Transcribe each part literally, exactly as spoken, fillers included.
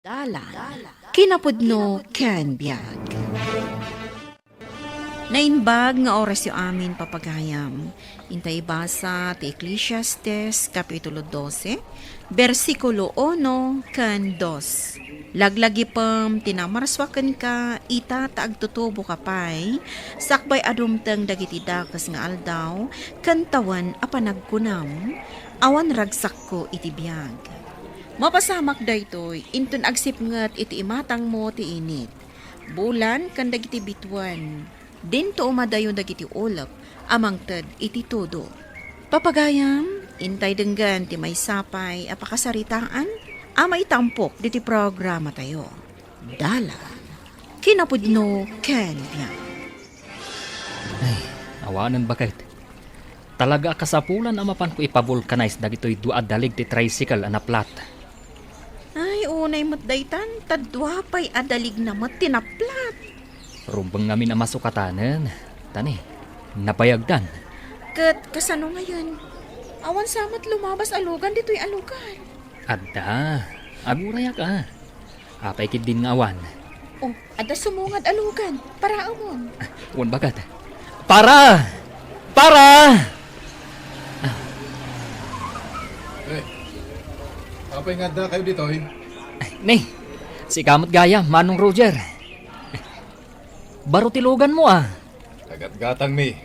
Dalan, kinapudno ken biag. Naimbag nga orasyo amin, papagayam. Intay basa ti Eclesiastes, Kapitulo dose, bersikulo uno ken dos. Laglagipem ti namarsuakenka, ita ta agtutuboka pay, sakbay a dumteng dagiti dakes nga aldaw, ken tawen a panagkunam, awan ragsakko iti biag. Mapasamak daytoy, inton agsipnget iti imatangmo ti init, bulan, ken dagiti bituen. Dinto umadayo dagiti ulep a mangted iti tudo. Papagayam, intay denggen ti maysa pay a pakasaritaan a maitampok diti programatayo. Dalan, kinapudno ken biag. Ay, awanen baket. Talaga a kasapulan a mapanko ipavulcanize dagitoy dua a dalig ti tricycle a naplat. Ay, unay met daytan, ta dua pay a daligna met ti naplat. Rumbeng ngamin a masukatanen, tani, nabayagdan. Ket kasano ngayen? Awan sa met lumabas a lugan ditoy a lugar. Adda, agurayak a. Apay ketdin nga awan? Oh, adda sumungad a lugan. Paraemon. Wen baket. Para! Para! Eh, apay nga adda kayo ditoy? Ay, ni, sika met gayam, Manong Roger. Baro ti luganmo, a. Kagatgatangmi.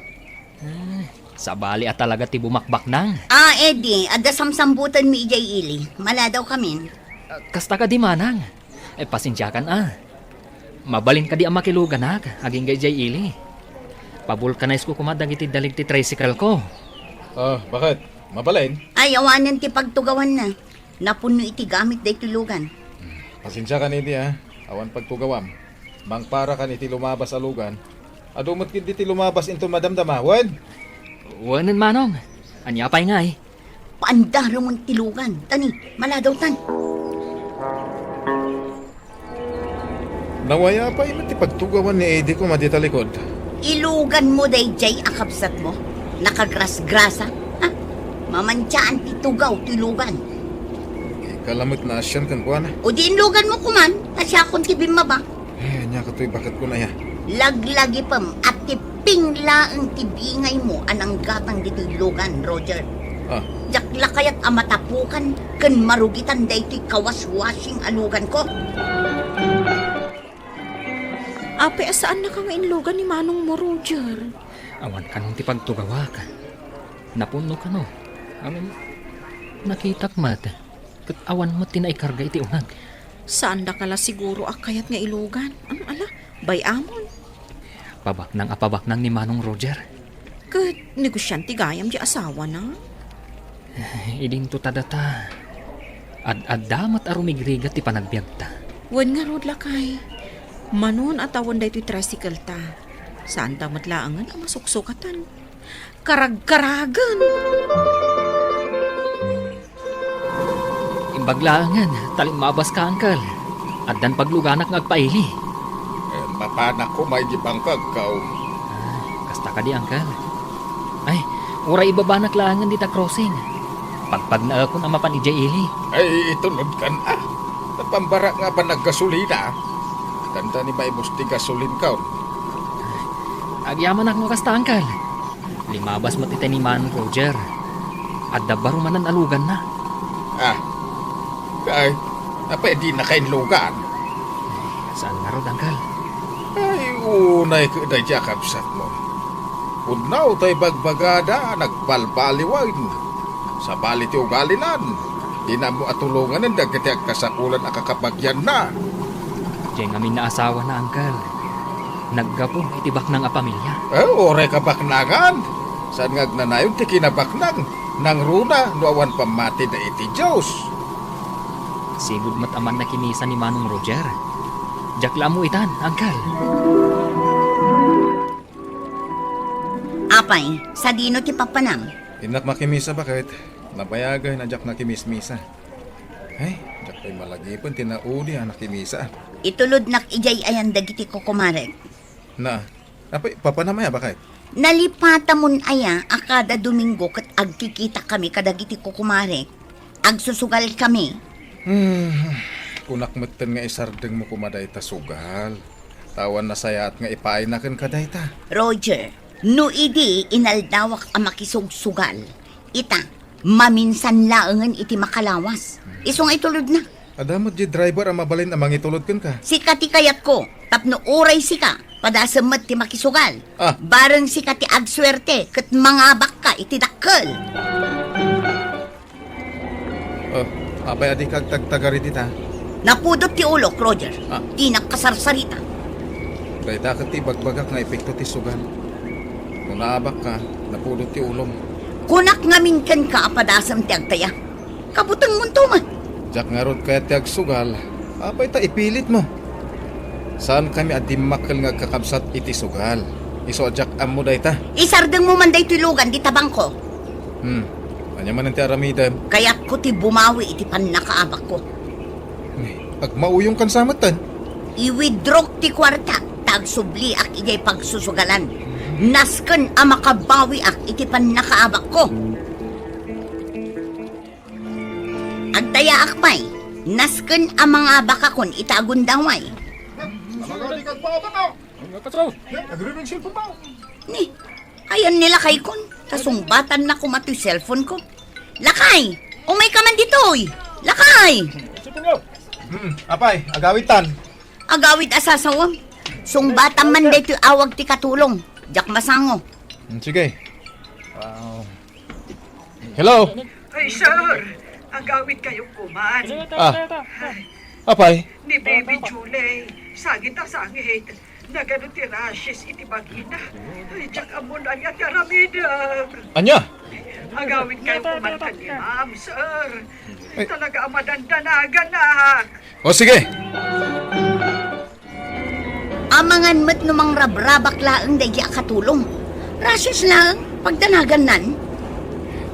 Ah, sabali a talaga ti bumakbaknang. Ah, Eddie, adda samsambutenmi idiay ili. Maladawkamin. Ah, kasta kadi, manang. Eh, pasensiakan a. Mabalin kadi a makiluganak, agingga idiay ili. Pavulcanize-ko koma dagiti dalig ti tricycle-ko. Ah, baket? Mabalin? Ay, awanen ti pagtugawanna. Napunno iti gamit daytoy lugan. Hmm, pasensiakan idi, a. Awan pagtugawam. Mangparakan iti lumabas a lugan. Adu met ketdi ti lumabas inton madamdama, wen? Wenen, manong. Ania pay ngay? Paandaremon ti lugan. Tani, maladawtan. Nawaya pay met ti pagtugawan ni Eddie koma dita likod. Iluganmo daydiay a kabsatmo? Nakagrasgrasa? Ha? Mamantiaan ti tugaw ti lugan. Ikalamet naasian kenkuana. O di inluganmo koman, ta siakon ti bimmaba. Eh, ania katoy baket ko na ya? Laglagipem a ti ping laeng ti bingaymo a nanggatang ditoy lugan, Roger. Ah. Diak la kayat a matapukan ken marugitan daytoy kawaswasing a luganko. Apay a saannaka nga inlugan ni manongmo, Roger? Awan kanon ti pagtugawak. Napunno kano? Amin, nakitak met. Ket awan met ti naikarga iti uneg. Saandaka la siguro a kayat nga ilugan. Am, ala, bay-amon. Pabaknang a pabaknang ni Manong Roger. Ket negosiante gayam ti asawana? Eh, idinto ta data. Ad-adda met a rumigrigat ti panagbiagta. Wen ngarud, lakay. Manon a tawen daytoy tricycle-ta. Saanta met laengen a masuksukatan. Karagkaragen. Imbag laengen, ta limmabas ka, Uncle. Addan pagluganak nga agpaili. Eh, mapanak koma idi pangkagkaw. Ah, kasta kadi, Uncle? Ay, uray ibabanak laengen dita crossing. Pagpagnaekon a mapan idiay ili. Ay, itulodkan a. Napambarak nga apan naggasolina. Tanda ni maibus ti gasolinkaw. Agyamanak no kasta, Uncle. Limabas met itay ni Manong Roger. Adda baro manen a luganna. Ah, kay, apay dinaka inlugan? Saan ngarud, Uncle? Ay, unay ket daydiay a kabsatmo. Pudno tay bagbagada a nagbalbaliwen. Sabali ti ugalinan, dina ammo a tulonganen dagiti agkasapulan a kakabagianna. Diay ngamin nga asawana, Uncle. Naggapu iti baknang a pamilia. Eh, uray kabaknangan. Saan nga agnanayon ti kinabaknang? Nangruna no awan pammatida iti Dios. Sigud met a mannakimisa ni Manong Roger. Diak la ammo itan, Uncle. Apay, sadino ti papanam? Innak makimisa, baket. Nabayagen a diak nakimismisa. Ay, diak pay malagipen ti naudi a nakimisa. Itulodnak idiay ayan dagiti kukumarek. Na, apay, papanam aya, baket? Nalipatamon aya a kada Domingo ket agkikitakami kadagiti kukumarek? Agsusugalkami. Hmm, Kunak metten nga isardengmo koma dayta sugal. Ta awan nasayaat nga ipaayna kenka dayta. Roger, no idi inaldawak a makisugsugal, ita, maminsan laengen iti makalawas. Isu nga itulodna. Adda met di driver a mabalin a mangitulod kenka. Sika ti kayatko, tapno uray sika, padasem met ti makisugal. Ah. Bareng sika ti agsuerte ket mangabakka iti dakkel. Oh, apay a dika agtagtagari dita? Napudot ti ulok, Roger. Ah. Dinak kasarsarita. Dayta ket ti ibagbagak nga epekto ti sugal. No naabakka, napudot ti ulom. Kunak ngamin kenka a padasem ti agtaya. Kabutengmonto met. Diak ngarud kayat ti agsugal. Apay ta ipilitmo? Saankami a dimmakkel nga agkakabsat iti sugal. Isu a diak ammo dayta. Isardengmo man daytoy lugan dita bangko. Hmm. Ania manen ti aramidem? Kayatko ti bumawi iti pannakaabakko. Ni, agmauyongkan sa metten? I-withdrawk ti kuarta, ta agsubliak idiay pagsusugalan. Nasken a makabawiak iti pannakaabakko. Agtayaak pay, nasken a mangabakakon ita a gundaway. Ano nga di kagbabaw? Ano nga pasaw? Nagre-ring cellphone ba? Ni, ayan ni lakaykon. Ta sungbatanna koma toy cellphone ko. Lakay! Umayka man ditoy! Lakay! Cellphone ko! Hmm, apay, agawidtan. Agawid a sasawem. Sungbatam man daytoy awag ti katulong. Diak masango. Hmm, sige. Ah, hello? Ay, sir. Agawid kayo kuman. Ah. Ay, apay? Ni Baby Julie, sangit a sangit. Nagano ti rashes iti bagina. Ay, diak ammo no ania ti aramidek. Ania? Agawid kayo kuman ken ni ma'am, sir. Ay. Talaga a madandanaganak. O, sige. Amangan met no mangrabrabak laeng daydi a katulong. Rashes laeng, pagdanagannan.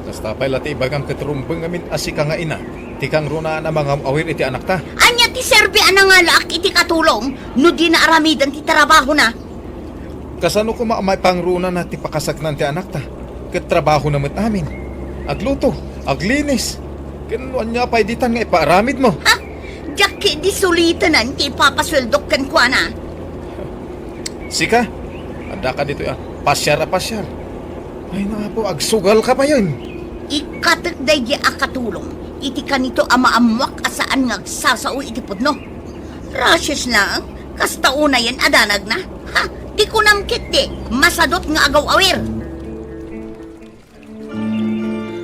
Kasta pay la ti ibagam ket rumbeng ngamin a sika nga ina, ti kangrunaan a mangaw-awir iti anakta. Ania ti serbi a nangalaak iti katulong no dina aramiden ti trabahona? Kasano koma a maipangrunana ti pakasaknaan ti anakta? Ket trabahona met amin. Agluto, aglinis. Ken no ania pay ditan nga ipaaramidmo? Ha? Diak ketdi sulitenan ti ipapasueldok kenkuana. Sika, addaka ditoy a pasiar a pasiar. Ay, Apo, agsugalka payen. Ikkatek daydi a katulong iti kanito a maammoak a saan nga agsasao iti pudno. Rashes laeng, kasta unayen a danagna. Ha? Ti kunam ketdi, masadut nga agaw-awir.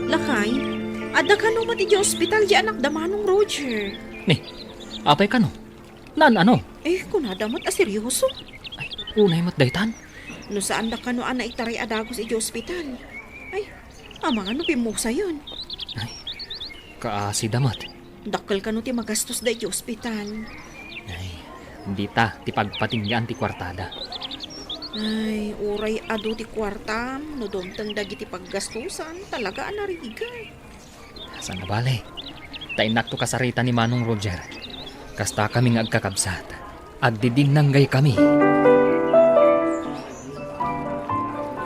Lakay, adda kano met idiay ospital di anakda Manong Roger? Ni, apay kano? Naan-ano? Eh, kunada met a seryoso. Ay, unay met daytan. No saanda kano a naitaray a dagus idiay ospital. Ay, amangan no pimmusayen. Ay, kaasida met. Dakkel kano ti magastos daydi ospital. Ay, dita ti pagpatingaan ti kuartada. Ay, uray adu ti kuartam, no dumteng dagiti paggastosan, talaga a narigat. Saan a bale, ta innakto kasarita ni Manong Roger. Kasta kami nga agkakabsat. Agdidinanggay kami.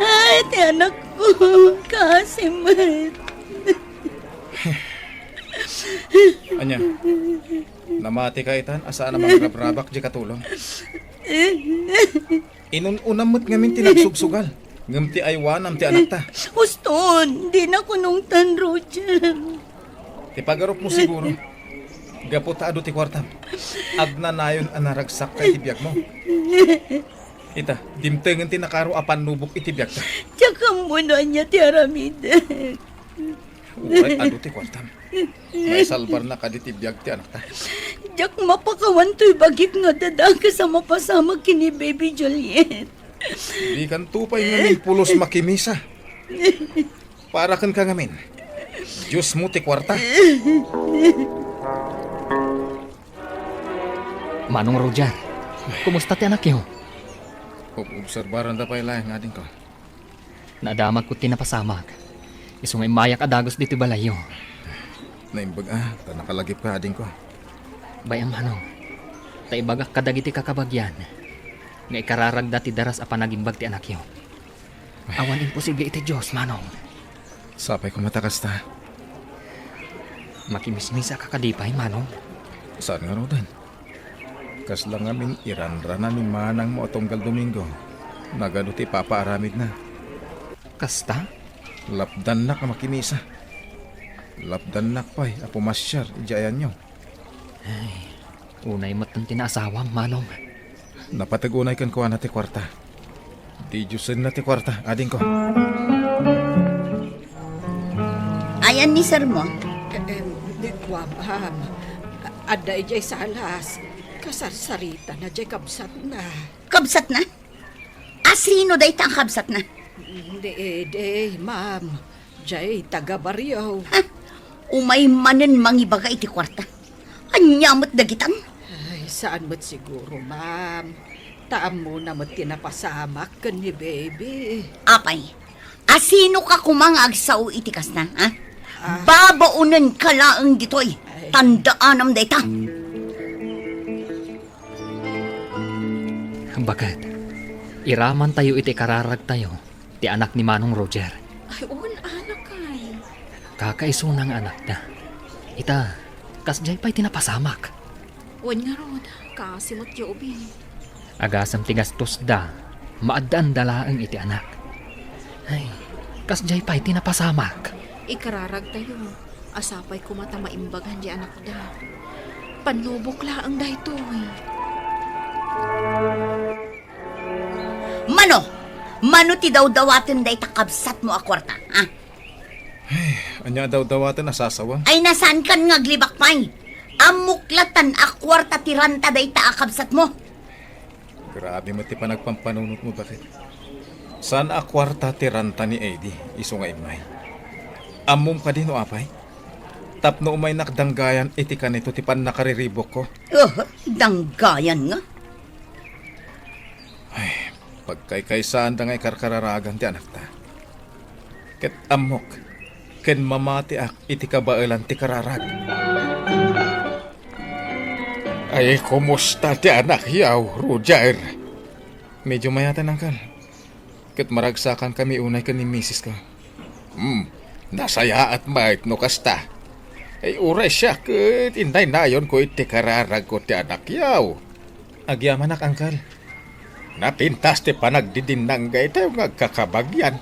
Ay, ti anakko, kaasi met. Ania? Namati ka itan a saan a mangrabrabak di katulong? Inun-unam met ngamin ti nagsugsugal, ngem ti aywanam ti anakta. Uston, dina kunongtan, Roger. Ti pagarupmo siguro, gapu ta adu ti kuartam, agnanayon a naragsakta iti biagmo. Ita, dimtengen ti nakaro a pannubok iti biagta. Diak ammo no ania ti aramidek. Uray adu ti kuartam. Maisalbarna kadi ti biag ti anakta. Diak mapakawan toy bagik nga dadakes a mapasamak ken ni Baby Juliet. Dikanto pay ngamin pulos makimisa. Para kenka ngamin, Diosmo ti kuarta. Manong Roger, kumusta ti anakyo? Ob-, obserbaranda pay laeng, adingko. Nadamagko ti napasamak. Isu nga immayak a dagus ditoy balayyo. Naimbag a, ta nakalagipka, adingko. Bay-am, Manong, ta ibagak kadagiti kakabagian nga ikararagda ti daras a panagimbag ti anakyo. Awan imposible iti Dios, Manong. Sapay koma ta kasta. Makimismisaka kadi pay, Manong? Saan ngaruden? Kasla ngamin iranrana ni manangmo a tunggal Domingo. Nagadu ti ipapaaramidna. Kasta? Lapdannak a makimisa. Lapdannak pay a pumasiar idiay ayanyo. Ay, unay met ti naasawam, Manong. Napateg unay kenkuana ti kuarta. Didiosenna ti kuarta, adingko. Ayan ni sermon? Em, di kua, ma'am. Adda idiay salas. Kasarsaritana diay kabsatna. Kabsatna? Asino dayta a kabsatna? Di, di, ma'am. Jay, taga-barrio. Ha? Umay manen mangibaga iti kuarta. Ania met dagitan? Ay, saan met siguro, ma'am. Ta ammona met ti napasamak ken ni baby. Apay, asino ka koma nga agsao iti kasta, ha? Ah. Babaonenka laeng ditoy. Ay. Tandaanam dayta. Baket, iramantayo iti kararagtayo ti anak ni Manong Roger. Ay, wen, anakay. Kakaisuna nga anakda. Ita, kasdiay pay ti napasamak. Wen ngarud, kaasi met ti ubing. Agasem ti gastosda, maaddaanda laeng iti anak. Ay, kasdiay pay ti napasamak. Ikararagtayo, a sapay koma ta maimbagan ti anakda. Pannubok laeng daytoy. Mano? Mano ti dawdawaten dayta kabsatmo a kuarta, ha? Ay, ania a dawdawaten a sasawam? Ay, nasaankan nga aglibak pay. Ammok latan a kuarta ti ranta dayta a kabsatmo. Grabe met ti panagpampanunotmo, Baket. Saan a kuarta ti ranta ni Eddie, isu nga immay. Ammom kadi no apay? Tapno umaynak danggayan iti kanito ti pannakariribukko. Oh, danggayan nga? Ay, pagkaykaysaanda nga ikarkararagan ti anakta. Ket ammok, ken mamatiak iti kabaelan ti kararag. Ay, kumusta ti anakyaw, Roger? Medyo mayatan, Angkel. Ket maragsakankami unay ken ni misisko. Hmm, nasayaat met no kasta. Ay, uray siak ket innaynayonko iti kararagko ti anakyaw. Agyamanak, Angkel. Napintas ti panagdidinnanggaytayo nga agkakabagian.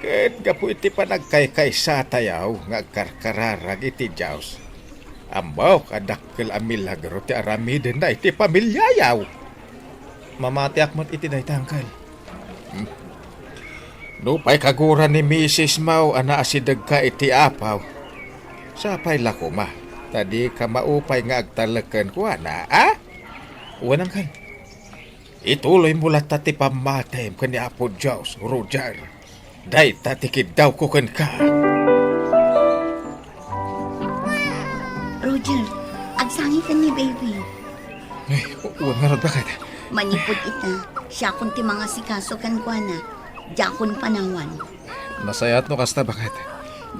Ket gapu iti panagkaykaysatayo nga agkarkararag iti Dios, ammok a dakkel a milagro ti aramidenna iti pamiliayaw. Mamatiak met iti dayta, Angkel. Hmm. Nupay kaguran ni misismo a naasidegka iti Apo, sapay la koma ta dika maupay nga agtalek kenkuana, a? Wen, Angkel. Ituloymo latta ti pammatim ken ni Apo Dios, Roger. Dayta ti kiddawko kenka. Roger, agsangiten ni baby. Ay, wen ngarud, Baket? Manipud ita, siakon ti mangasikaso kenkuana. Diakon panawan. Nasayaat no kasta, Baket.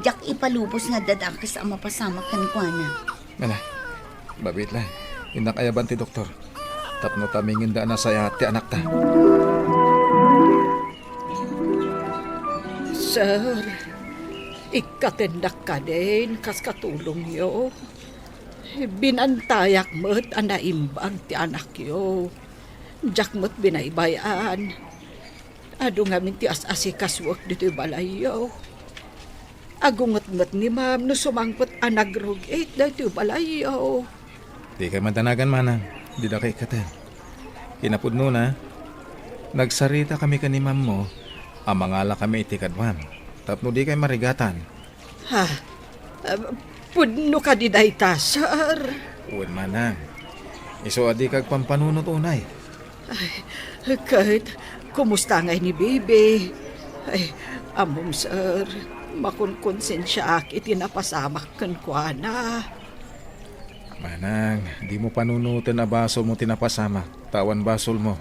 Diak ipalubos nga adda dakes a mapasamak kenkuana. Ala, babiit la. Innak ayaban ti doktor. Tapno tamingenda a nasayaat ti anakta. Sir, ikkatendak kadin kas katulongyo. Binantayak met a naimbag ti anakyo. Diak met binaybay-an. Adu ngamin ti as-asikasuek ditoy balayyo. Agunget met ni Ma'am no sumangpet a nagrug-it daytoy balayyo. Dikay madanagan, manang. Didakay ikkaten. Kinapudnona, nagsaritakami ken ni Ma'am mo a mangalakami iti kaduam tapno dikay marigatan. Ha? Ah, pudno kadi dayta, sir? Wen, manang. Isu a dika agpampanunot unay. Ay, ket, kumusta ngay ni Bibi? Ay, ammom, sir, makonkonsensiaak iti napasamak kenkuana. Manang, dimo panunoten a basolmo ti napasamak, ta awan basolmo.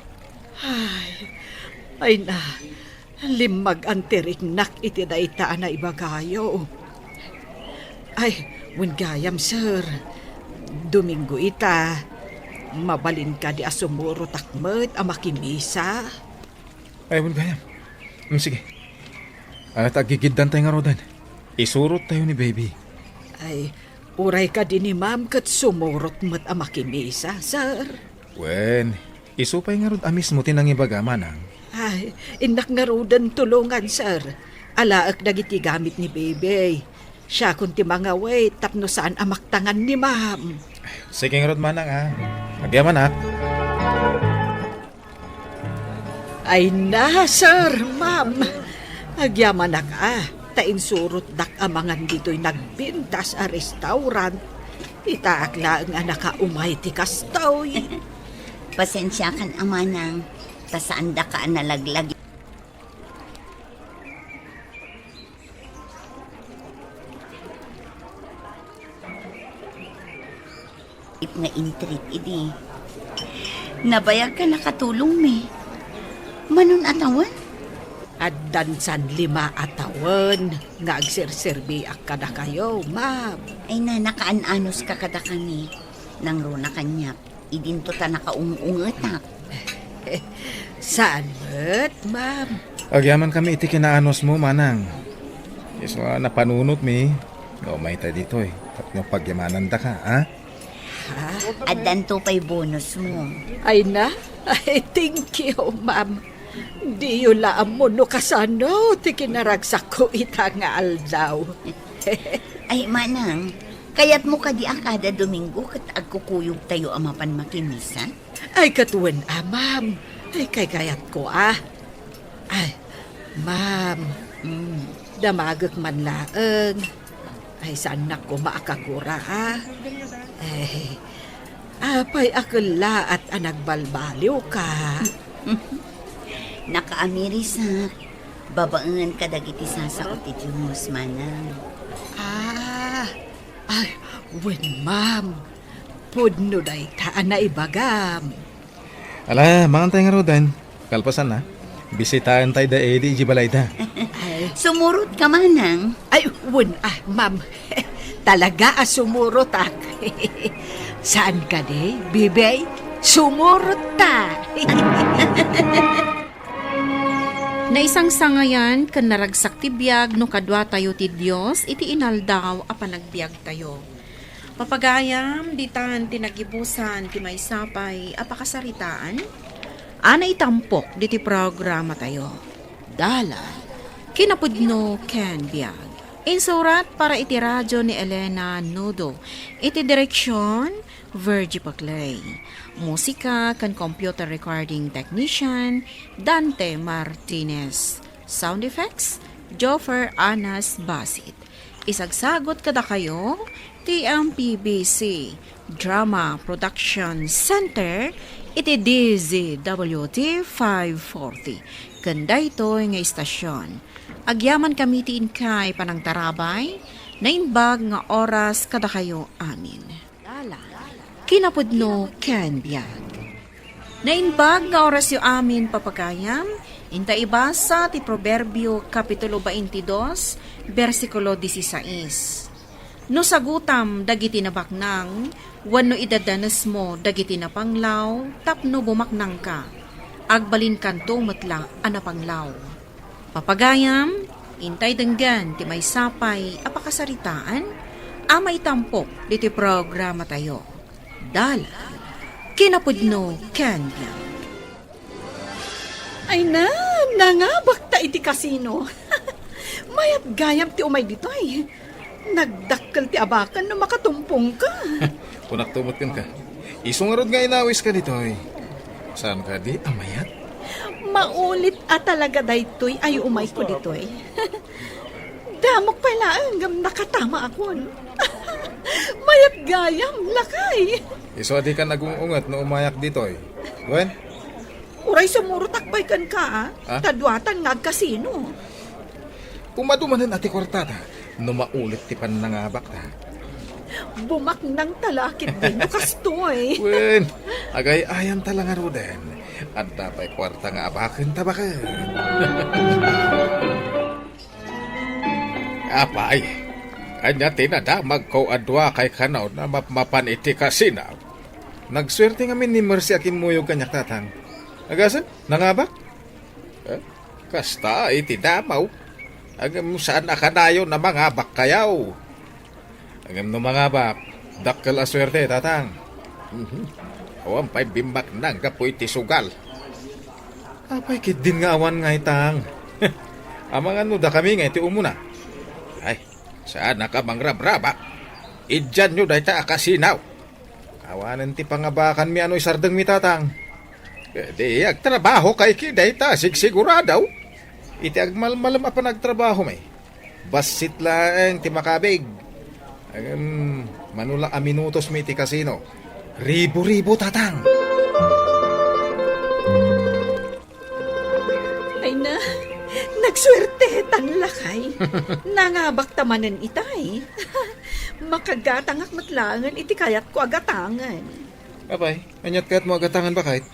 Ay, ay na, Limmagan ti riknak iti dayta a naibagayo. Ay, wen gayam, sir. Domingo ita, mabalin kadi a sumurotak met a makimisa? Ay, wen gayam. Mm, sige. At agigiddantay ngaruden. Isurottayo ni baby. Ay, Uray kadi ni Ma'am ket sumurot met a makimisa, sir. Wen, isu pay ngarud a mismo ti nangibaga, Manang. Ay, innak ngaruden tulongan, sir. Alaek dagiti gamit ni Bebe. Siakon ti mangawit tapno saan a maktangan ni Ma'am. Sige ngarud, Manang, a. Agyamanak. Ay na, sir, ma'am. Agyamanak a, ta insurotdak a mangan ditoy nagbintas a restaurant. Itaak laeng a nakaumay ti kastoy. Pasensiakan a, Manang, ta saandaka a nalaglag. It nga intrit idi. Nabayag ka nakatulongmi. Manon a tawen? Addan san lima a tawen nga agserserbiak kadakayo, ma'am. Ay na, nakaan-anos ka kadakami. Nangruna kaniak. Idinto ta nakaung-ungetak. Saan met, ma'am? Agyamankami iti kinaanosmo, Manang. Isu a napanunotmi, nga umayta ditoy, tapno pagyamanandaka, a? Ha? Addanto pay bonusmo. Ay na? Ay, thank you, ma'am. Diyo la ammo no kasano ti kinaragsakko ita nga aldaw. Ay, Manang, kayatmo kadi a kada Domingo ket agkukuyogtayo a mapan makimisa? Ay, ket wen a, ma'am. Ay, kaykayatko a. Ay, ma'am. Mm. Damagek man laeng. Ay, saannak koma a kagura a. Ay, apay a kellaat a nagbalbaliwka? Nakaamirisak. Babaen kadagiti sasao ti Dios, Manang. Ah, ay, wen, ma'am. Pudno dayta a naibagam. Ala, mangantay ngaruden. Kalpasan na, bisitaentay da Eddie iti balayda. Ay. Sumurot ka, Manang. Ay, wen, a, ma'am. Talaga a sumurotak. Saan kadi, Bibey? Sumurot ta. Naisangsangayan ken naragsak ti biag no kaduatayo ti Dios iti inaldaw a panagbiagtayo. Papagayam, ditan ti nagibusan ti maysa pay a pakasaritaan a naitampok diti programatayo. Dalan, kinapudno ken biag. Insurat para iti radio ni Elena Nudo. Iti direksion, Virgie Paclay. Musika ken computer recording technician, Dante Martinez. Sound effects, Joffer Anas Basit. Isagsagut kadakayo ti M P B C Drama Production Center iti D Z W T five forty. Ken daytoy nga istasyon, agyamankami ti inkay panangtarabay, naimbag nga oras kadakayo amin. Kinapudno ken biag. Naimbag nga orasyo amin, papagayam, inta ibasa ti Proverbio, Kapitulo twenty-two, bersikulo dieciséis. No sagutam dagiti nabaknang, wenno idadanesmo dagiti napanglaw tapno bumaknangka, agbalinkanto met la a napanglaw. Papagayam, intay denggen ti maysa pay a pakasaritaan a maitampok ditoy programatayo. Dalan, kinapudno ken biag. Ay na, nangabakta iti kasino. Mayat gayam ti umay ditoy. Nagdakkel ti abaken no makatumpongka. Kunakto met kenka. Isu ngarud nga inawiska ditoy. Saan kadi a mayat? Maulit a talaga daytoy ay umayko ditoy. Damok pay laeng ngem nakatamaakon. Mayat gayam, lakay. Isu a dika nagung-unget no umayak ditoy. Wen? Uray sumurotak pay kenka, a? Ah? Ta duatan nga agkasino. Umadumanen a ti kuartata, no maulit ti pannangabakta. Bumaknangta la ketdi no kastoy. Wen, agay-ayanta la ngaruden. Adda pay kuarta nga abakenta baket. Apay, ania ti nadamagko a duakay kano a mapmapan iti kasino? Nagsuerte ngamin ni Mercy a kimmuyog kaniak, Tatang. Agasem, nangabak? Eh, kasta iti damaw. Ngem saan a kanayon a mangabakkayo. Ngem no mangabak, dakkel a suerte, Tatang. Mhm. Awan pay bimbaknang gapu iti sugal. Apay ketdin nga awan nga itang? Amangan no dakami nga iti umuna. Ay, saanak a mangrabraba. Idianyo dayta a kasino. Awanen ti pangabakanmi a no isardengmi, Tatang. Di agtrabahoka iti dayta, sigsigurado. Iti agmalmalem a panagtrabahomi, bassit laeng ti makabig. Ngem, mano la a minutosmi iti kasino, ribo-ribo, Tatang. Ay na, nagsuertetan lakay. Nangabakta manen itay. Makagatangak met laengen iti kayatko a gatangen. Apay, ania't kayatmo a gatangen, baket?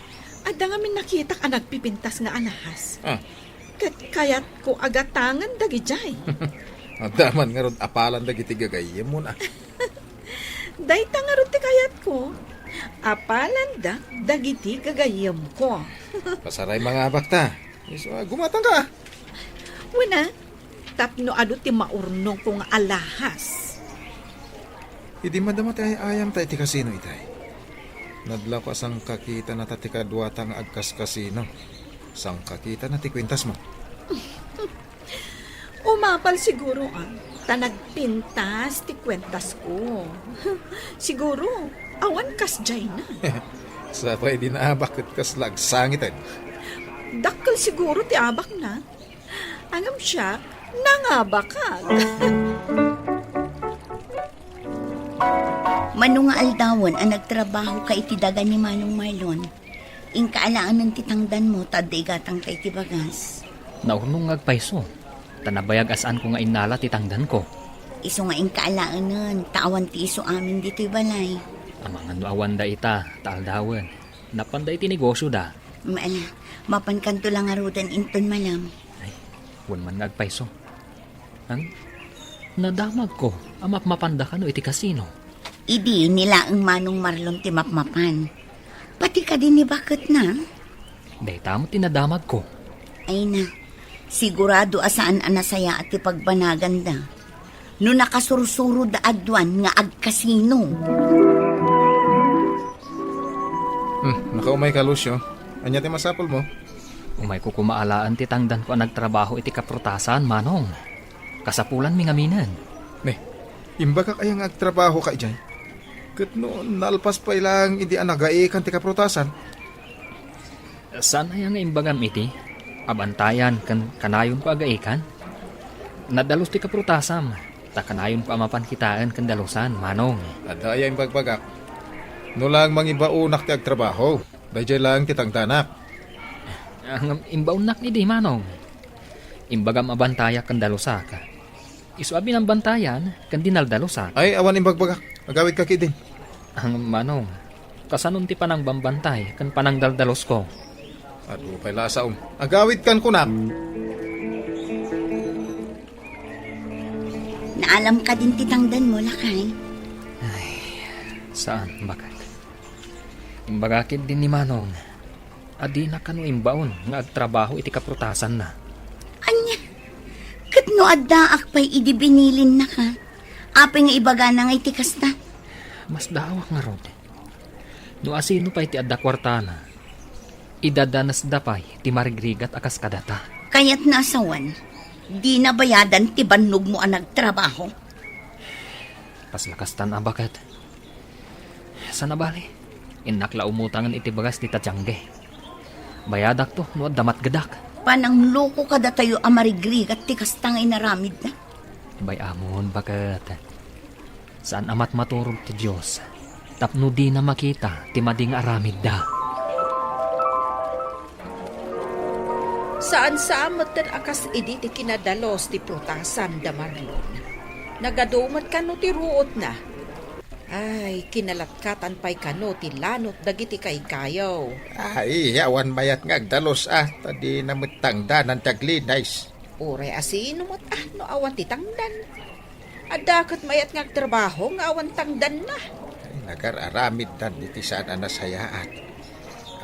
Adda ngamin nakitak a nagpipintas nga alahas. Ah. Ket kayatko a gatangen dagidiay. Adda man ngarud apalan dagiti gagayyemmo na. Dayta ngarud ti kayatko. Apalanda dagiti gagayyemko. Pasaray mangabakta. Isu a, gumatangka. Wen a, tapno adu ti maurnongko nga alahas. Idi madama ti ay-ayamta iti kasino itay, nadlawko a sangkakitanata ti kaduata nga agkaskasino. Sangkakitana ti kuentasmo. Umapal siguro, ah, ta nagpintas ti kuentasko. Siguro, awan kasdiay na. Sa pay di naabak ket kasla agsangiten. Dakkel siguro ti abakna. Ngem siak, nangabakak. Mano nga aldawen a nagtrabahoka iti daga ni Manong Marlon? Inka alaenen ti tangdanmo ta adda igatangta iti bagas. Naurnong nga agpayso, ta nabayag a saanko nga innala ti tangdanko. Isu nga inka alaenen, ta awan ti isu amin ditoy balay. Amangan no awan dayta, ta aldawen. Napanda iti negosioda. Maala, mapankanto la ngaruden inton malem. Ay, wen man nga agpayso. Ang nadamagko a mapmapanda kano iti kasino. Idi ni laeng Manong Marlon ti mapmapan. Pati kadi ni baketna? Dayta met ti nadamagko. Ay na, sigurado a saan a nasayaat ti pagbanaganda. No nakasursuroda aduan nga agkasino. Hmm, nakaumay ka, Lucio. Ania ti masapulmo? Umayko koma alaen ti tangdanko a nagtrabaho iti kaprutasan, Manong. Kasapulanmi ngaminen. Ne, imbagak aya nga agtrabahoka idiay? Ket no nalpas pay laeng idi a nagaikan ti kaprutasan? Saan aya nga imbagam iti abantayan ken kanayonko a gaikan? Nadalus ti kaprutasam, ta kanayonko a mapan kitaen ken dalusan, Manong. Adda aya imbagbagak? No laeng mangibaonak ti agtrabaho, daydiay laeng ti tangdanak. Ah, ngem imbaonnak idi, Manong. Imbagam a bantayak ken dalusak. Isu a binambantayan ken dinaldalusak. Ay, awan imbagbagak. Agawidka ketdin. Ang Manong, kasanon ti panangbambantay ken panangdaldalusko? Adu pay la a saom. Agawidkan kunak. Naalam kadin ti tangdanmo, lakay? Ay, saan, baket. Imbagak ketdin ni Manong a dina kano imbaon nga agtrabaho iti kaprutasanna. Ania? Ket no addaak pay idi binilinnaka, apay nga ibagana nga iti kasta? Masdaawak ngarud. No asino pay ti adda kuartana, idadanesda pay ti marigrigat a kas kadata. Kayatna a sawen, dina bayadan ti bannogmo a nagtrabaho? Kasla kastan a baket. Saan a bale, innak la umutangen iti bagas dita tiangge. Bayadakto no adda matgedak. Panangloko kadatayo a marigrigat ti kasta nga inaramidna. Bay-amon, baket. Saan a matmaturog ti Dios tapno dina makita ti madi nga aramidda. Saan-saan metten a kas idi ti kinadalus ti prutasan da Marlon. Nagadu met kano ti ruotna. Ay, kinalatkatan pay kano ti lanot dagiti kaykayo. Ay, awan mayat nga agdalus a, ta dina met tangdanan ti aglinis. Uray asino met a no awan ti tangdan. Adda ket mayat nga agtrabaho nga awan tangdanna. Ay, nagar-aramiddan iti saan a nasayaat.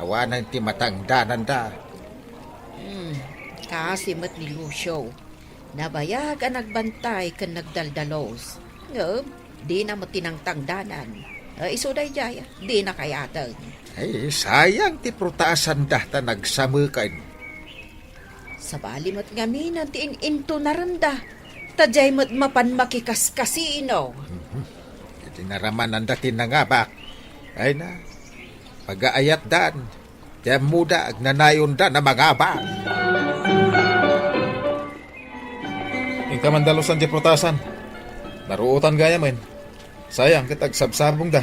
Awanen ti matangdananda. Hmm, kaasi met ni Lucio. Nabayag a nagbantay ken nagdaldalos. Ngem, Dina met tinangtangdanan. Eh, isu daydiay, dina kayateng. Ay, sayang ti prutasanda ta nagsameken. Sabali met ngamin ti in-intunarenda, ta diay met mapan makikaskasino. Mhm. Iti naramananda ti nangabak. Ay na, pagaayatdan. Ti ammoda, agnanayonda a mangabak. Inka mandalosan ti prutasan. Naruotan gayamen. Sayang ket agsabsabongda.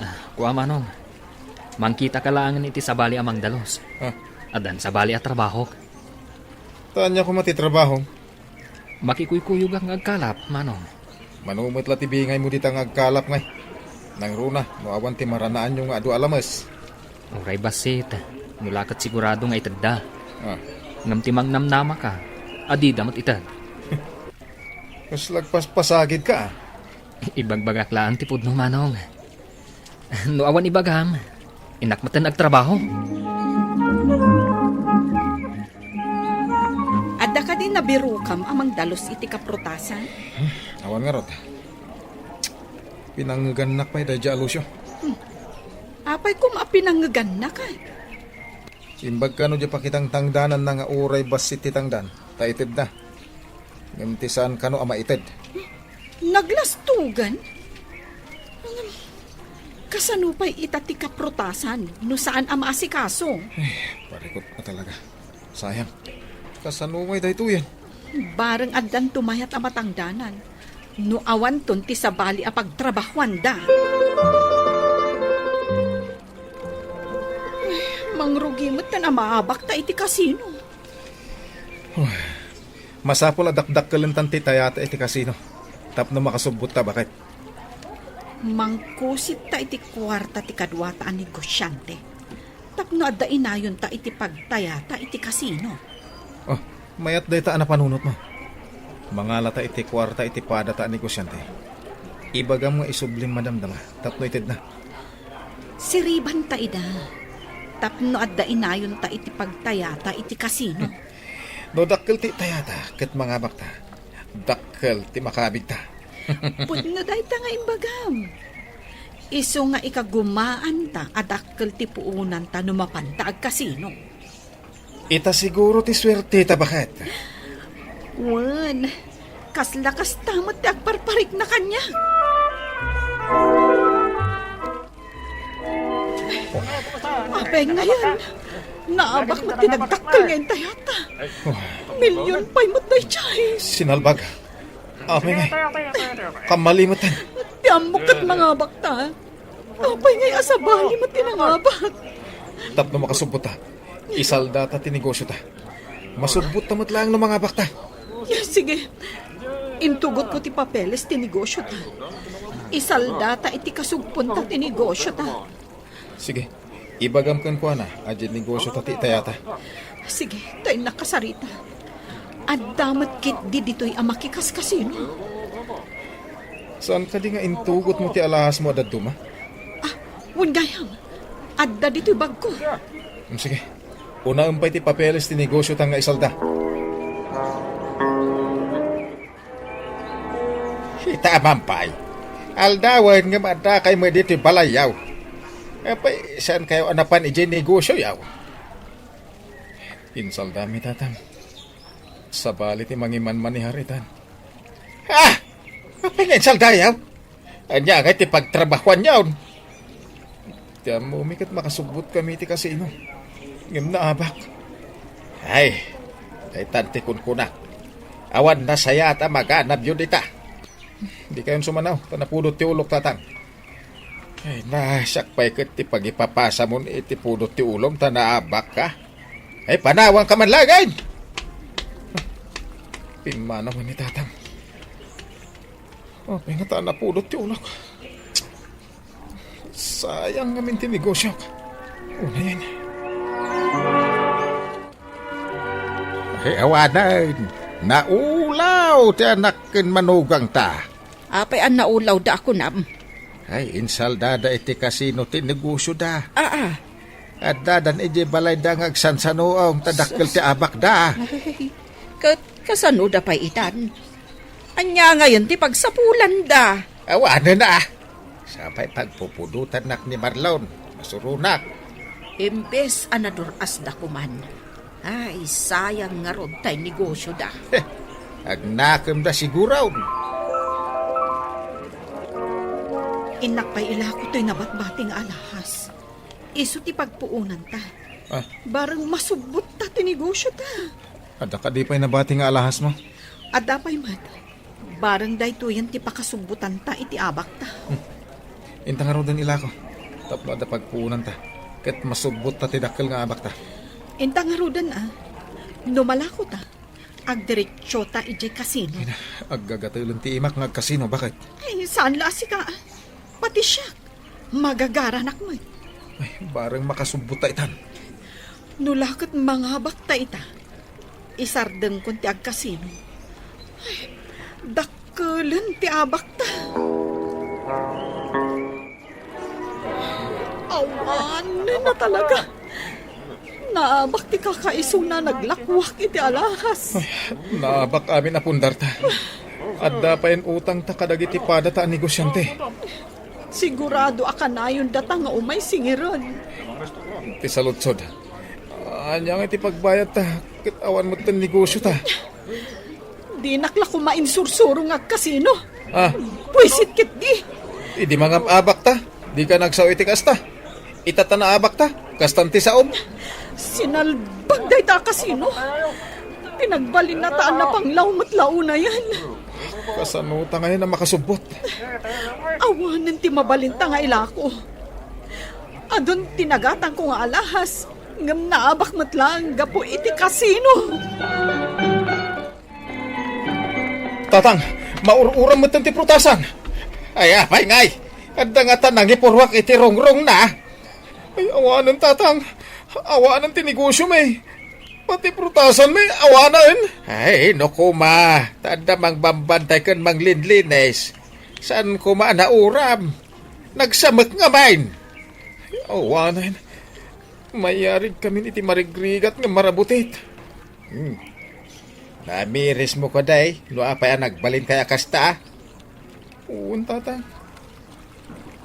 Ah, kua, Manong. Mangkitaka laengen iti sabali a mangdalos. Ah. Addan sabali a trabahok. Ta ania koma ti trabahom? Makikuykuyogak nga agkalap, Manong. Mano met la ti bingaymo dita nga agkalap ngay? Nangruna, no awan ti maranaanyo nga adu a lames. Uray bassit, no la ket sigurado nga itedda. Ah. Ngem ti mangnamnamaka, a dida met ited. Kasla agpaspasagidka, ah. Ibagbagak laeng ti pudno, Manong. No awan ibagam, innak metten agtrabaho. Adda kadi nabirokam a mangdalus iti kaprutasan? Hmm, awan ngarud. Pinangngegannak pay daydiay a Lucio. Hmm. Apay koma a pinangngegannak, a? Imbag kano diay pakitangtangdananna nga uray bassit ti tangdan, ta itedda. Ngem ti saan kano a maited. Naglastugan? Ngem, kasano pay ita ti kaprutasan no saan a maasikaso? Ay, parikot na talaga. Sayang. Kasano ngay daytoyen? Bareng addanto mayat a matangdanan no awanton ti sabali a pagtrabahuanda. Ay, mangrugi met ta a maabakta iti kasino. Masapul a dakdakkelentan ti tayata iti kasino tapno makasubbotta, baket. Mangkusitta iti kuarta ti kaduata a negosiante tapno adda inayonta iti pagtayata iti kasino. Oh, mayat dayta a napanunotmo. Mangalata iti kuarta iti padata a negosiante. Ibagam nga isublim madamdama tapno itedna. Siribanta ida tapno adda inayonta iti pagtayata iti kasino. No dakkel ti tayata ket mangabakta, dakkel ti makabigta. Pudno dayta nga imbagam. Isu nga ikagumaanta a dakkel ti puonanta no mapanta agkasino. Ita siguro ti suerteta, baket. Wen, kasla kasta met ti agparparikna kaniak. Apay ngay, naabak met ti nagdakkel nga intayata. Milion pay met daydiay. Sinalbag. Apay ngay. Kamali met. Ti ammok ket mangabakta. Apay ngay a sabali met ti nangabak. Tapno makasubbotta, isaldata ti negosiota. Masubbotta met laeng no mangabakta. Sige. Intugotko ti papeles ti negosiota. Isaldata iti kasugponta ti negosiota. Sige. Ibagam kenkuana a diay negosiota ti itayata. Sige, ta innak kasarita. Adda met ketdi ditoy a makikaskasino. Saan kadi nga intugotmo ti alahasmo a dadduma? Ah, wen gayam. Adda ditoy bagko. Mm, sige. Unaem pay ti papeles ti negosiota nga isalda. Ita a mampay. Aldawen nga maadakay met ditoy balayyaw. Apay, saan kayo a napan idiay negosioyaw? Insaldami, Tatang. Sabali ti mangimanmanihar itan. Ah! Apay nga insaldayaw? Ania ngay ti pagtrabahuanyaw? Ti ammomi ket makasubbotkami iti kasino. Ngem naabak. Ay, daytan ti kunkunak. Awan nasayaat a maganabyo dita. Dikayon sumanaw, ta napudot ti ulok, Tatang. Ay, na, siak pay ket ti pagipapasamon iti pudot ti ulom ta naabakka. Ay, panawanka man laeng! Pimmanaw ni Tatang. Apay ngata a napudot ti ulok? Sayang ngamin ti negosiok. Unayen. Ay, awanen. Naulaw ti anak ken manugangta. Apay a naulawda a kunam? Ay, insaldada iti kasino ti negosioda. Aa. Addadan idiay balayda nga agsansanuong ta dakkel ti abakda. Ay, ket kasanoda pay itan? Ania ngayen ti pagsapulanda? Awanen a. Sapay pagpupudotanak ni Marlon. Masuronak. Imbes a nadur-asda koman. Ay, sayang ngarud tay negosyoda. Agnakemda siguron. Innak pay ilako toy nabatbati nga alahas. Isu ti pagpuonanta. Ah. Bareng masubbotta ti negosyota. Adda kadi pay nabati nga alahasmo? Adda pay met. Bareng daytoyen ti pakasubbotanta iti abakta. Hmm. Inta ngaruden ilako. Tapno adda pagpuonanta. Ket masubbotta ti dakkel nga abakta. Inta ngaruden a. No malakota, agdiretsota idiay kasino. Ay na, aggagatelen ti imak nga agkasino. Bakit? Ay, saan la a sika a. Pati siak. Magagaranak met. Ay, bareng makasubbotta itan. No la ket mangabakta ita, isardengkon ti agkasino. Ay, dakkelen ti abakta. Awanen a talaga. Naabak ti kakaisuna naglakwak iti alahas. Ay, naabak amin a pundarta. Adda payen utangta kadagiti padata a negosyante. Sigurado a kanayon data nga umay singiren. Ti saludsod. Ania nga iti pagbayadta? Ket awan metten negosyota. Dinak la koma insursuro nga agkasino. Ah. Buisit ketdi. Idi mangab-abakta, dika nagsao iti kasta. Ita ta naabakta, kastan ti saom. Sinalbag dayta a kasino. Pinagbalinnata a napanglaw met la unayen. Kasanota ngayen a makasubbot? Awanen ti mabalinta nga ilako. Adun ti nagatangko nga alahas, ngem naabak met laeng gapu iti kasino. Tatang, maur-uram metten ti prutasan. Ay, apay ngay? Adda ngata nangipuruak iti rungrongna. Ay, awanen, Tatang. Awanen ti negosyomi. Pati prutasanmi, awanen. Ay, no koma. Ta adda mangbambantay ken manglinlinis. Saan koma a nauram? Nagsamek ngamin. Ay, awanen. Mayarig kamin iti marigrigat nga marabutit. Hmm. Namirismo kadi no apay a nagbalinkayo a kasta? Wen, Tatang.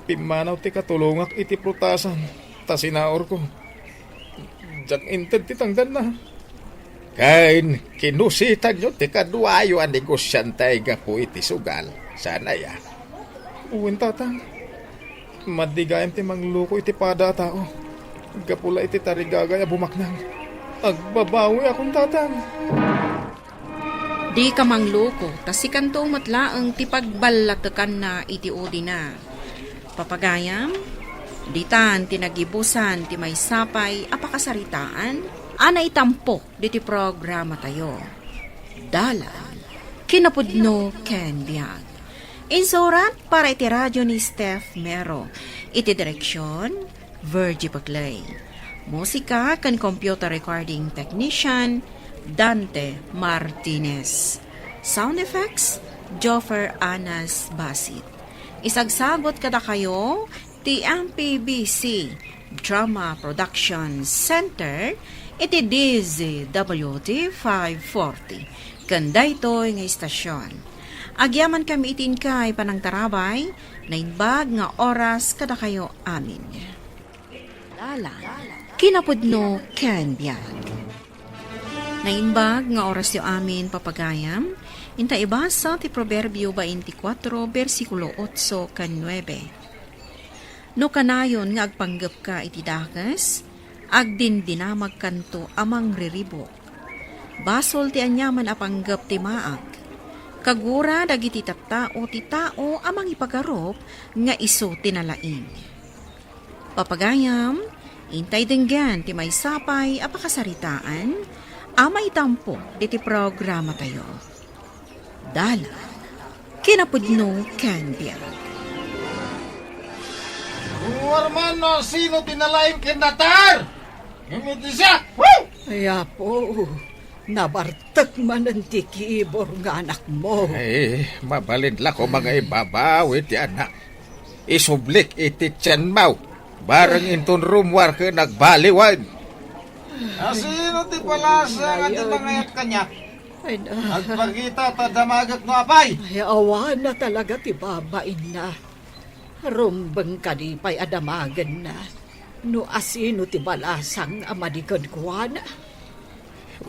Pimmanaw ti katulongak iti prutasan, ta sinaurko. Diak inted ti tangdanna. Ken kinusitanyo ti kaduayo a negosyante gapu iti sugal. Saan aya? Wen, Tatang. Madi gayam ti mangloko iti pada a tao. Gapu la iti tarigagay a bumaknang. Agbabawiakon, Tatang. Dika mangloko, ta sikanto met laeng ti pagballatekanna iti udina. Papagayam, ditan ti nagibusan ti maysa pay a pakasaritaan a naitampok diti programatayo. Dalan, kinapudno ken biag. Insurat para iti radyo ni Steph Mero. Iti direksyon, Virgie Paclay. Musika ken computer recording technician, Dante Martinez. Sound effects, Joffer Anas Basit. Isagsagot kadakayo ti M P B C Drama Production Center iti D Z W T five forty ken daytoy nga istasyon. Agyamankami iti inkay panangtarabay, naimbag nga oras kadakayo amin. Dalan, kinapudno ken biag. Naimbag nga orasyo amin, papagayam, inta ibasa ti Proverbio baintikwatro, bersikulo otso ken nuebe. No kanayon nga agpanggepka iti dakes, agdindinamagkanto a mangriribuk. Basol ti aniaman a panggep ti maag. Kagura dagiti tattao ti tao a mangipagarup nga isu ti nalaing. Papagayam, intay denggen ti maysa pay a pakasaritaan a maitampo diti programatayo. Dalan, kinapudno ken biag. Ruar man no sino ti nalaing ken natar? Ngem iti siak, Ay, Apo, nabartek manen ti kibor nga anakmo. Ay, mabalin la koma nga ibabawi ti anak. Isublik iti tianmo. Bareng inton rummuar ken nagbaliwen. Asino ti palasa nga di mangayat kaniak? Ay, na. Agpakita ta damagek no apay. Ay, awan na talaga ti babainna. Rumbeng kadi pay a damagenna no asino ti balasang a madi kenkuana.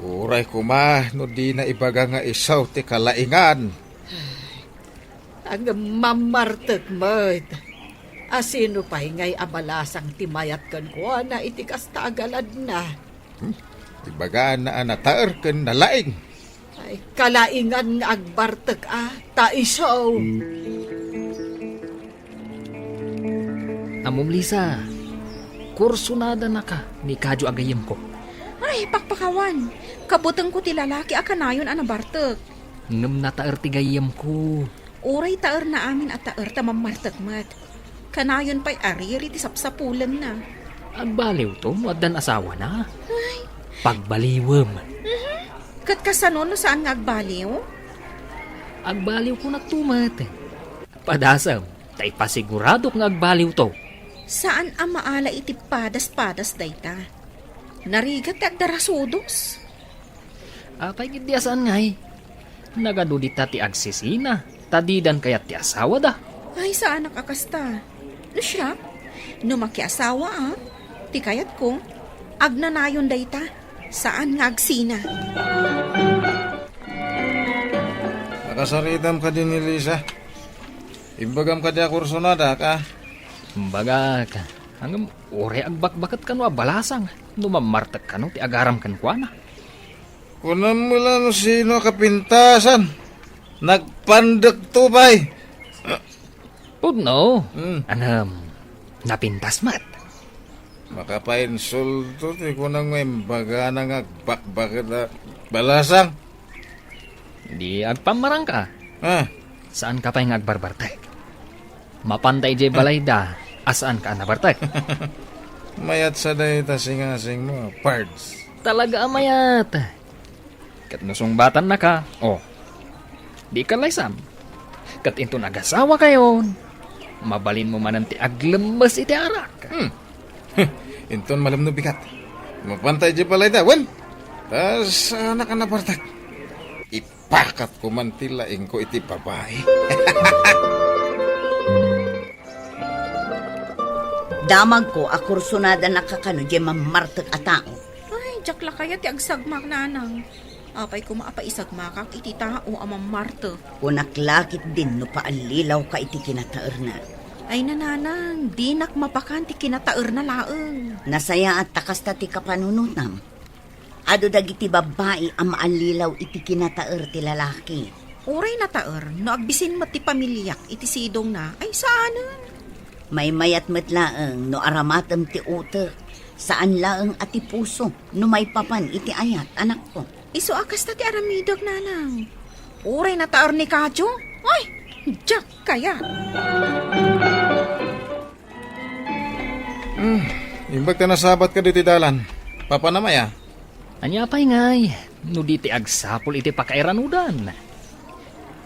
Uray koma no dina ibaga nga isu ti kalaingan. Ngem mammartek met. Asino pay ngay a balasang ti mayat kenkuana iti kasta a galadna? Hmm? Ibagana a nataer ken nalaing. Ay, kalaingan nga agbartek a, ta isu. Ammom, Lisa, kursonadanaka ni Kadio a gayyemko. Ay, pakpakawan. Kabutengko ti lalaki a kanayon a nabartek. Ngem nataer ti gayyemko. Uray taerna amin a taer ta mammartek met. Kanayon pay a riri ti sapsapulenna. Agbaliwto no addan asawana. Ay. Pagbaliwem. Mhm. Ket kasano no saan nga agbaliw? Agbaliwkonakto met. Padasem, ta ipasiguradok nga agbaliwto. Saan a maala iti padas-padas dayta. Narigat ti agdarasudos. Apay ketdi a saan ngay? Nagadu dita ti agsisina, ta didan kayat ti asawada. Ay, saanak a kasta. No siak, no makiasawa a, ti kayatko, agnanayon dayta, saan nga agsina. Nakasaritam kadi ni Lisa? Imbagam kadi a kursonadak, a? Imbagak. Ngem uray agbakbaket kano a balasang no mammartek kano ti agaram kenkuana. Kunam la no sino a kapintasan. Nagpandekto pay. Pudno. Hmm. Ngem, napintas met. Makapainsulto ti kunam nga imbagana nga agbakbaket a balasang. Di agpammarangka. Ah. Saanka pay nga agbarbartek. Mapanta idiay balayda a saanka a nabartek. Mayat sa dayta singasingmo, Pards. Talaga a mayat. Ket no sungbatannaka, o, di kallaysam. Ket inton agasawakayon, mabalinmo manen ti aglemmes iti arak. Hmm. Inton malem no bigat. Mapanta idiay balayda, wen? Ta saanak a nabartek. Ipakatko man ti laingko iti babai. Damagko a kursonadanaka kano diay mammartek a tao. Ay, diak la kayat ti agsagmak, nanang. Apay koma a paisagmakak iti tao a mammartek? Kunak la ketdin no paallilawka iti kinataerna. Ay, nanang, dinak mapakan ti kinataerna laeng. Nasayaat ta kasta ti kapanunotam. Adu dagiti babbai a maallilaw iti kinataer ti lalaki. Uray nataer, no agbisin met ti pamiliak iti sidongna, ay saanen. Maymayat met laeng no aramatem ti utek, saan laeng a ti puso no maipapan iti ayat, anakko. Isu a kasta ti aramidek, nanang. Uray nataer ni Kadio, ay, diak kayat. Hmm, imbag ta nasabatka ditoy dalan. Papanam aya? Ania pay ngay, no di ti agsapul iti pakairanudan?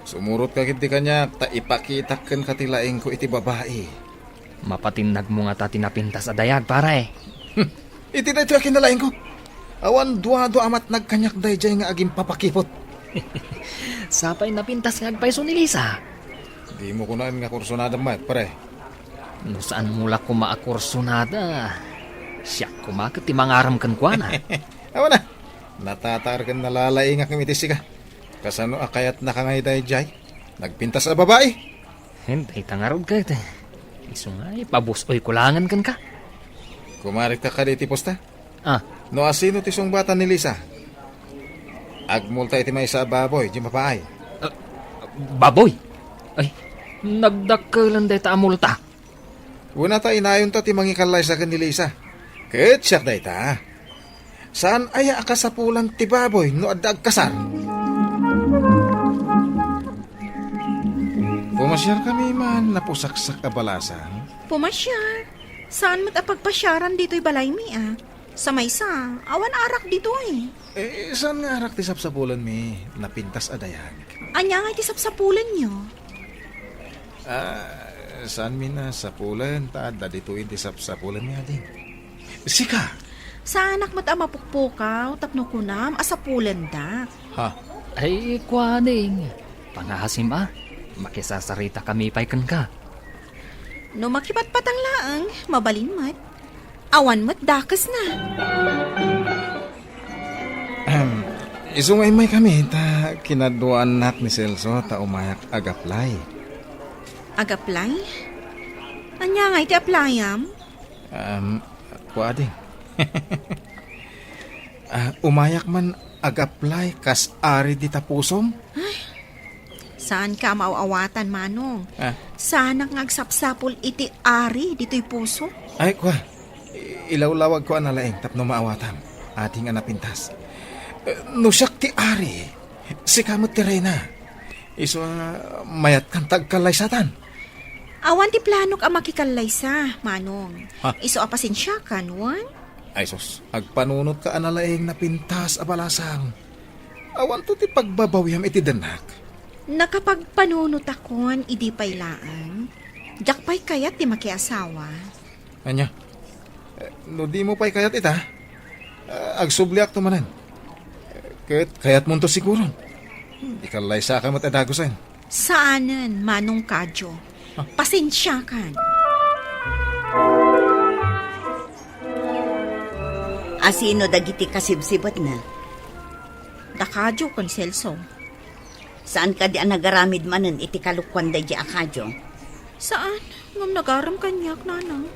Sumurotka ketdi kaniak ta ipakitak kenka ti laingko iti babai. Mapatinnagmo ngata ti napintas a dayag, pare. Hmm, iti daytoy a kinalaingko. Awan duadua a matnag kaniak daydiay nga agimpapakipot. Sapay napintas nga agpayso ni Lisa. Dimo kunaen nga kursonada met, pare. No saanmo la koma a kursonada, siak koma ket ti mangaram kenkuana. Awan a, natataer ken nalalaingak iti sika. Kasano a kayatnaka ngay daydiay? Nagpintas a babai? Hen, dayta ngarud ket. Isu nga, ipabus-oyko laengen kenka. Kumarikta kadi iti pusta? Ah. No asino ti sungbatan ni Lisa, agmulta iti maysa a baboy, di mapaay. Ah, baboy? Ay, nagdakkelen dayta a multa. Wen a ta inayonta ti mangikallaysa ken ni Lisa. Ket siak dayta. Saan aya a kasapulan ti baboy no adda agkasar? Pumasiarkami man, napusaksak a balasang. Pumasiar. Saan met a pagpasiaran ditoy balaymi, a? Sa maysa, awan arak ditoy. Eh, saan nga arak ti sapsapulenmi? Napintas a dayag. Ania nga iti sapsapulenyo? Ah, saanmi a sapulen, ta adda ditoy ti sapsapulenmi, ading. Sika! Saanak met a mapukpukaw tapno kunam a sapulendak. Ha? Ay, kua, Ding. Pangaasim a, makisasaritakami pay kenka. No makipatpatang laeng, mabalin met. Awan met dakesna. Ahem. Isu nga immaykami, ta kinaduaannak ni Celso ta umayak ag-apply. Ag-apply? Ania ngay ti applyam? Um, kua, Ding. Ah, umayak man ag-apply kas ari dita pusom? Ay, saanka a maaw-awatan, Manong. Ah. Saanak nga agsapsapul iti ari ditoy puso. Ay, kua. I-, ilawlawagko a nalaing tapno maawatam, ading a napintas. Eh, no siak ti ari, sika met ti reyna. Isu a mayatkan ta agkallaysatan. Awan ti planok a makikallaysa, Manong. Ha? Isu a pasensiakan, wen? Ay sus, agpanunotka a nalaing napintas a balasang. Awanto ti pagbabawiam iti dennak. Nakapagpanunotakon idi pay laeng. Diak pay kayat ti makiasawa. Ania? Eh, no dimo pay kayat ita, eh, agsubliakto manen. Eh, ket kayatmonto siguron. Hmm, ikallaysaka met a dagusen. Saanen, Manong Kadio. Ah. Pasensiakan. Asino dagiti kasibsibetna? Da Kadio ken Celso. Saan kadi a nagaramid manen iti kalokuan daydi a Kadio? Saan, ngem nagaram kaniak, Nanang.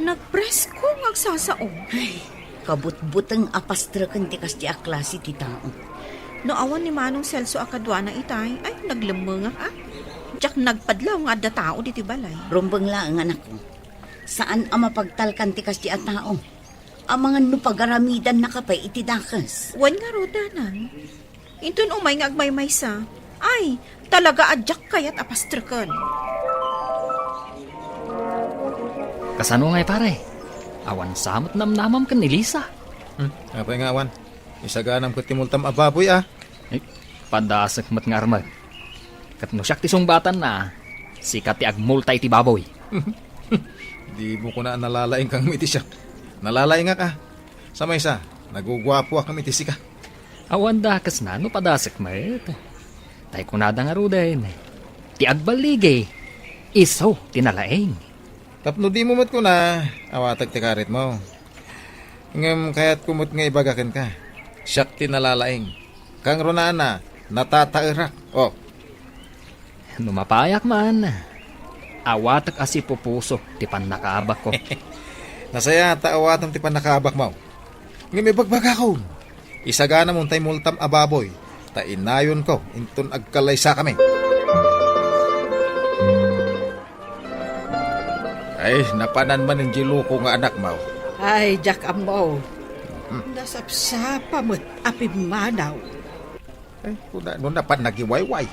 Nagpresko nga agsasao. Ay, kabutbuteng a pastreken ti kasdi a klase ti tao. No awan ni Manong Celso a kaduana itay, ay, naglemmengak a. Diak nagpadlaw nga adda tao ditoy balay. Rumbeng laeng, anakko. Saan a mapagtalkan ti kasdi a tao. Amangan no pagaramidannaka pay iti dakes. Wen ngarud, Nanang. Inton umay nga agmaymaysa, ay, talaga a diak kayat a pastreken. Kasano ngay, pare? Awan sa met namnamam ken ni Lisa. Hmm, apay nga awan? Isaganam ket ti multam a baboy, a. Eh, padasek met nga armek. Ket no siak ti sungbatanna, sika ti agmulta iti baboy. Dimo kuna a nalalaingka ngem iti siak. Nalalaingak, a. Sa maysa, naguguapoak ngem iti sika. Awan dakesna no padasek met. Tay kunada ngaruden, ti agballigi, isu ti nalaing. Tapno dimo met kuna, awatek ti karitmo. Ngem kayatko met nga ibaga kenka, siak ti nalalaing. Kangrunaan a, natataerak. Oh. No mapayak man, awatek a sipupuso ti pannakaabakko. Nasayaat ta awatem ti pannakaabakmo. Ngem ibagbagakon, isaganamon tay multam a baboy, ta inayonko inton agkallaysakami. Ay, napanan man diay loko nga anakmo. Ay, diak ammo. Hmm. Nasapsapa met a pimmanaw. Ay, kuna no napan nagiwayway.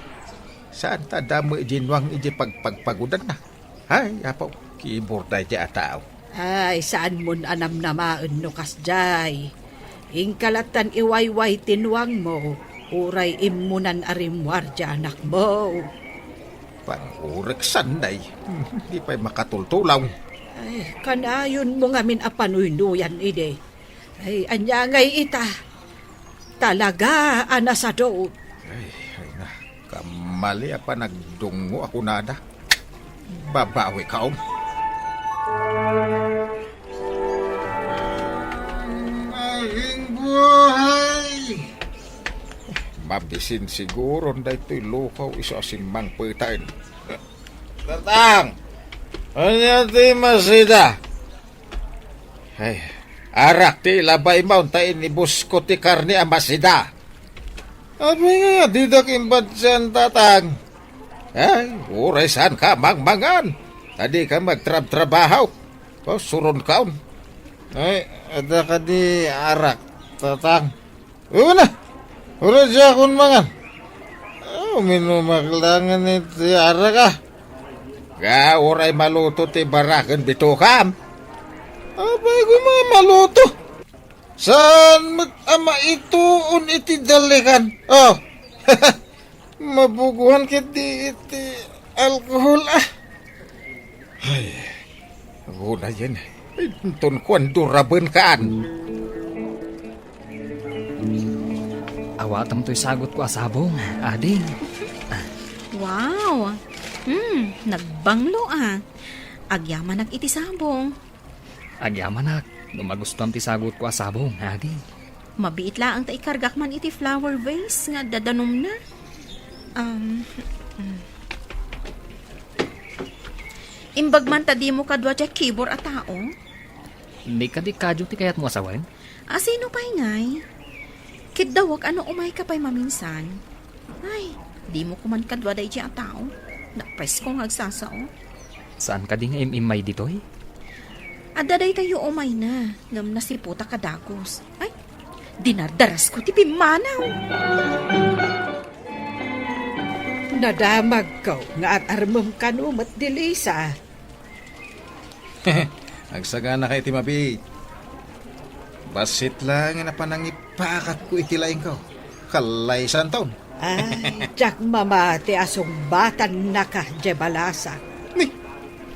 Saan ta adda met dinuang idiay pagpagpagudanna? Ay, Apo, kibur daydiay a tao. Ay, saanmon a namnamaen no kasdiay. Inka lattan iwayway ti nuangmo, uray immunan a rimmuar diay anakmo. Pangureksan, nay. Di pay makatultulaw. Ay, kanayonmo ngamin a panuynuyan idi. Ay, ania ngay ita? Talaga a nasadut. Ay, ay na, kammali a panagdungngo a kunada. Babawi kaon. Naging buhay! Mabisin siguron daytoy lukaw isu a simmangpetaen. Tatang! Ania ti masida? Ay, arak ti ilabaymo ta inibusko ti karne a masida. Apay nga didak imbatsian, Tatang? Ay, uray saanka mangmangan, ta dika magtrabtrabaho. O, suronkaon. Ay, adda kadi arak, Tatang? Una, uray diakon mangan. Ah, uminumak laeng iti arak, a. Nga uray maluto ti baraken bitokam. Apay koma maluto? Saan met a maituon iti dalikan? Oh. Mabugoan ketdi iti alkohol, a. Ay, unayen. Inton kuan durabenkan. Aw, Kuatam toy sagutko a sabong, ading. Wow! Hmm, nagbanglo a. Agyamanak iti sabong. Agyamanak, no magustuam ti sagutko a sabong, ading. Mabiit laeng ta ikargak man iti flower vase nga dadanumna. Um, mm. Imbag man ta dimo kadua diay kibor a tao? Ni kadi kadio ti kayatmo a sawen? A sino pay ngay? Kiddawek a no umayka pay maminsan. Ay, dimo koman kadua daydiay a tao. Napresko nga agsasao. Saan kadi nga im-immay ditoy? Adda daytayo umayna, ngem nasiputak a dagus. Ay, dinardarasko ti pimmanaw. Nadamagko nga at-armem kano met di Lisa. Agsaganaka iti mabiit. Bassit laeng a panangipakatko iti laingko. Kallaysanton. Ay, diak mamati a sungbatannaka, diay balasang. Ni,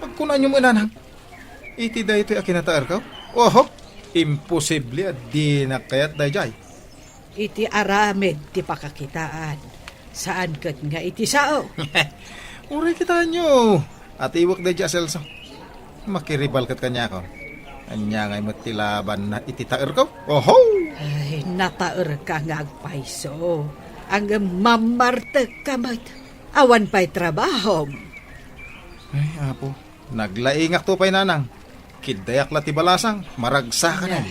agkunaanyo met, nanang, iti daytoy a kinataerko? Oho, imposible a dinak kayat daydiay. Iti aramid ti pakakitaan, saan ket nga iti sao. Uray kitaenyo, atiwek daydiay a Celso. Makiribal ket kaniakon. Ania ngay met ti labanna iti taerko? Oho! Ay, nataerka nga agpayso. Ngem mammartekka met. Awan pay trabahom. Ay, Apo, naglaingakto pay, nanang. Kiddayak la ti balasang, maragsakanen.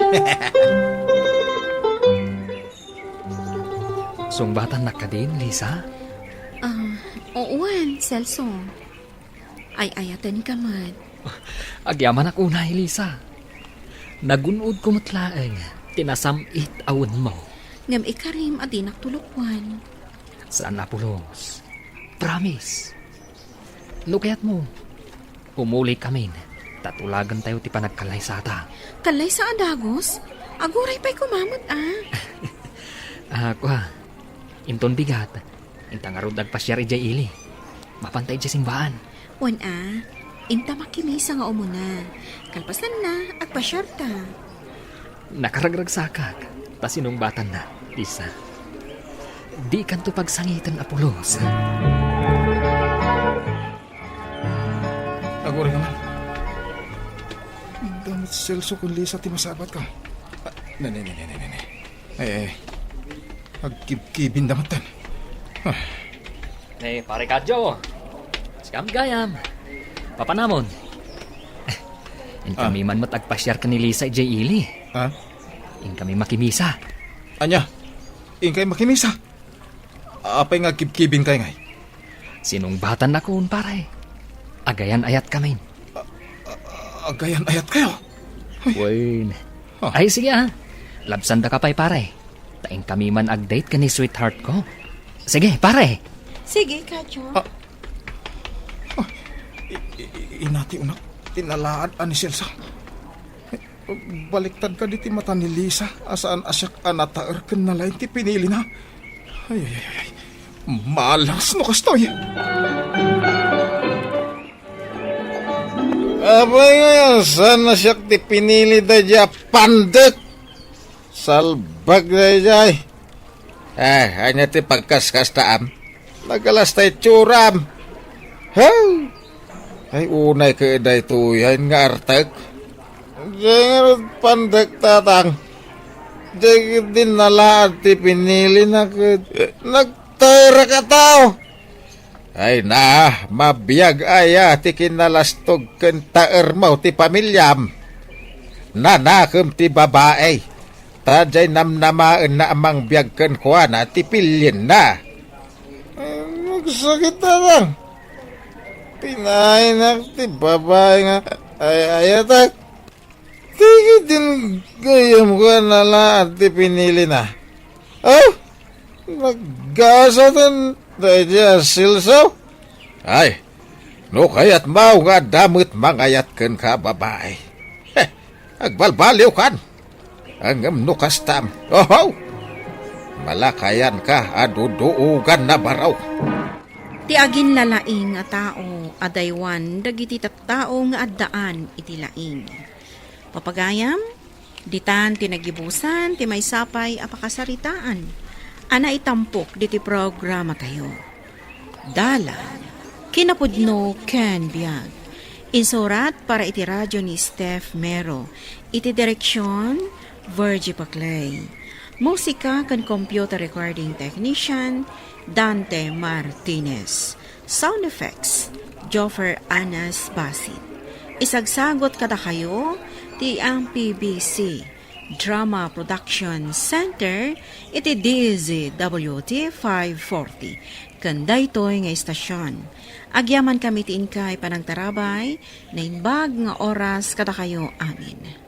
Sungbatannak kadin, Lisa? Ah, wen, Celso. Ay-ayatenka met. Agyamanak unay, Lisa. Nagun-odko met laeng ti nasam-it a wenmo. Ngem ikarim a dinak tulokwan. Saan a pulos. Promise. No kayatmo, umulikamin, ta tulagentayo ti panagkallaysata. Kallaysa a dagus? Aguray pay koma met, a. Ah, kua, inton bigat, inta ngarud agpasiar idiay ili. Mapanta idiay simbaan. Wen a, inta makimisa nga umuna. Kalpasanna, agpasiarta. Nakaragragsakak, ta sinungbatanna, Lisa. Dikanto pagsangiten a pulos. Aguray ka man. Damot Celso ken Lisa ti masabat ka. Ah, ne, ne, ne. Eh, eh. Agkibkibin da met ten. Ah. Eh, pare Kadyo. Sikam gayam. Papanamon. Inkami Ah. man met agpasiar ken ni Lisa idiay ili. Ah? Inkami makimisa. Ania? Inkay makimisa? Apay nga agkibkibin kay ngay? Sinungbatannakon, pare. Agayan-ayatkamin. Agayan-ayat kayo? Ay. Wen. Ah. Ay, sige, ah. Labsandaka pay, pare. Ta inkami man ag-date ken ni sweetheart ko. Sige, pare. Sige, Kadyo. Ah. Ah. I-, i-, i-, inati unak, tinalaad a ni Celso. Baliktad kadi ti mata ni Lisa a saan a siak a nataer ken nalaing ti pinilina. Ay, ay, ay, ay. Malas no kastoy. Apay nga saan a siak ti pinili daydiay a pandek? Salbag daydiay. Eh, ania ti pagkaskastaam? Nagalas ta itsuram. Haw! Ay, unay ket daytoy, ay nga artek. Diay ngarud pandek, tatang. Diay ket di nalaad ti pinilina ket nagtaerak a tao. Ay na, mabiag aya ti kinalastog ken taermo ti pamiliam? Nanakem ti babai. Ta diay namnamaenna a mangbiag kenkuana ti pilienna. Ay, magsakit a lang. Pinainak ti babai nga ay-ayatek. Ti ket din gayam ko a nalaad ti pinilina. Oh, naggasaten daydiay a Celso. Ay, no kayatmo nga adda met mangayat kenka a babai. Heh, agbalbaliwkan. Ngem no kastam, oho! Malakayanka a duduogan a baro. Ti aginlalaing a tao a daywan dagiti tattao nga addaan iti laing. Papagayam, ditan ti nagibusan ti maysa pay a pakasaritaan. a naitampok diti programatayo. Dalan, kinapudno ken biag. Insurat para iti radyo ni Steph Mero. Iti direksyon, Virgie Paclay. Musika ken computer recording technician, Dante Martinez. Sound effects, Joffer Anas Basit. Isagsagot kadakayo ti M P B C Drama Production Center iti D Z W T five forty. Ken daytoy nga istasyon, agyamankami ti inkay panangtarabay, naimbag nga oras kadakayo amin.